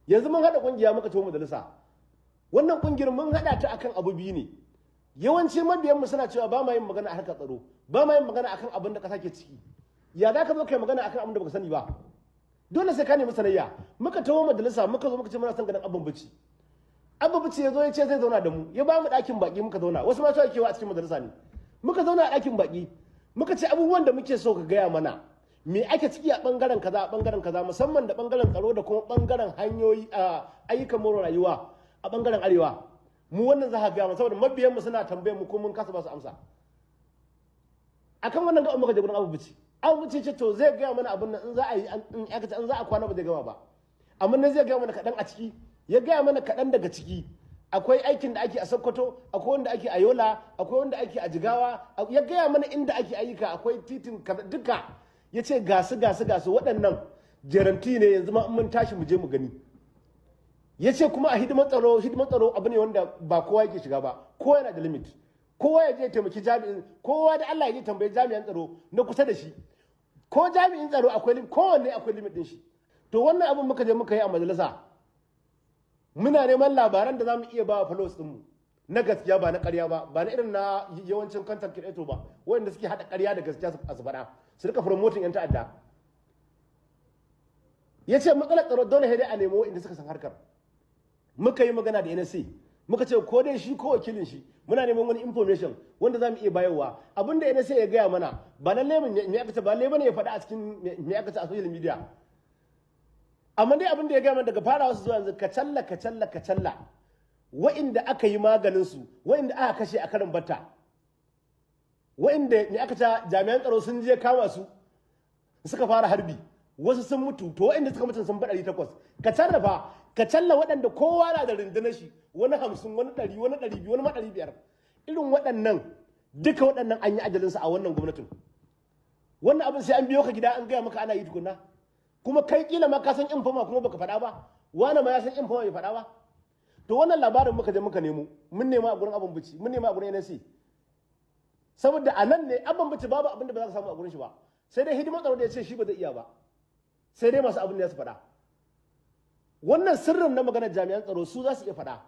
Yanzu mun haɗa ƙungiya muka tafi majalisa. Wannan ƙungiyar mun haɗa ta akan abu biyu ne. Yawanci mabiyanmu suna cewa ba ma yin magana a harkar tsaro, ba ma yin magana akan abin da ƙasa ke ciki. Ya za ka zo kai magana akan abin da baka sani ba? Dole sai ka nemi sanayya. Muka taho majalisa, muka zo muka ce muna son ganin Abban Bichi. Abba Bichi ya zo ya ce zai zauna da mu, ya ba mu ɗakin baƙi muka zauna. Wasu ma cewa kewa a cikin majalisa ne. Muka zauna a ɗakin baƙi, muka ce abubuwan da muke so ka gaya mana, me ake ciki a ɓangaren kaza, a ɓangaren kaza, musamman da ɓangaren tsaro da kuma ɓangaren hanyoyi, a ayyukan more rayuwa a ɓangaren arewa. Mu wannan za ka gaya mana, saboda mabiyanmu suna tambayar mu ko mun kasa ba su amsa. Akan wannan gaban muka je gurin Abba Bichi. Abba Bichi ce to zai gaya mana abin nan in za a yi, in aka ce in za a kwana ba zai gama ba, amma nan zai gaya mana kaɗan a ciki. Ya gaya mana kaɗan daga ciki. Akwai aikin da ake a Sokoto, akwai wanda ake a Yola, akwai wanda ake a Jigawa. Ya gaya mana inda ake ayyuka, akwai titin kaza duka. Ya ce gasu gasu gasu, waɗannan guarantee ne, yanzu ma in mun tashi mu je mu gani. Ya ce kuma a hidimar tsaro, hidimar tsaro abu ne wanda ba kowa yake shiga ba, kowa yana da limit. Kowa ya je taimaki jami'in, kowa da Allah ya je tambayi jami'an tsaro na kusa da shi, ko jami'in tsaro akwai limit, kowanne akwai limit din shi. To wannan abin muka je muka yi a majalisa. Muna neman labaran da za mu iya ba wa followers ɗinmu na gaskiya, ba na ƙarya ba, ba na irin na yawancin content creator ba, wanda suke haɗa ƙarya da gaskiya su faɗa, su rika promoting 'yan ta'adda. Ya ce matsalar tsaro dole sai dai a nemo inda suka san harkar. Muka yi magana da NSA, muka ce ko dai shi ko wakilin shi, muna neman wani information wanda za mu iya bayarwa. Abin da NSA ya gaya mana ba lalle me aka ce, ba lalle bane ya faɗa a cikin me aka ce a social media, amma dai abin da ya gaya mana, daga farawa su zuwa yanzu, kacalla kacalla kacalla, wa'inda aka yi maganin su, wa'inda aka kashe a karin batta, wa'inda me aka ce jami'an tsaro sun je kama su suka fara harbi, wasu sun mutu, to wa'inda suka mutu sun fi 800. Ka sarrafa ka challa, waɗanda kowa na da rundunar shi, wani 50, wani 100, wani 200, wani ma 500. Irin waɗannan duka, waɗannan an yi ajalinsu a wannan gwamnatin. Wannan abin sai an biyo ka gida an gaya maka ana yi tukunna. Kuma kai kila ma ka san informer kuma baka faɗa ba, wani ma ya san informer bai faɗa ba. To wannan labarin muka je muka nemo, mun nema a gurin Abban Bichi, mun nema a gurin NSA, saboda a nan ne Abban Bichi babu abin da ba za ka samu a gurin shi ba. Sai dai hidimar tsaro da ya ce shi ba zai iya ba, sai dai masu abin da ya su faɗa. Wannan sirrin na maganar jami'an tsaro su za su iya faɗa.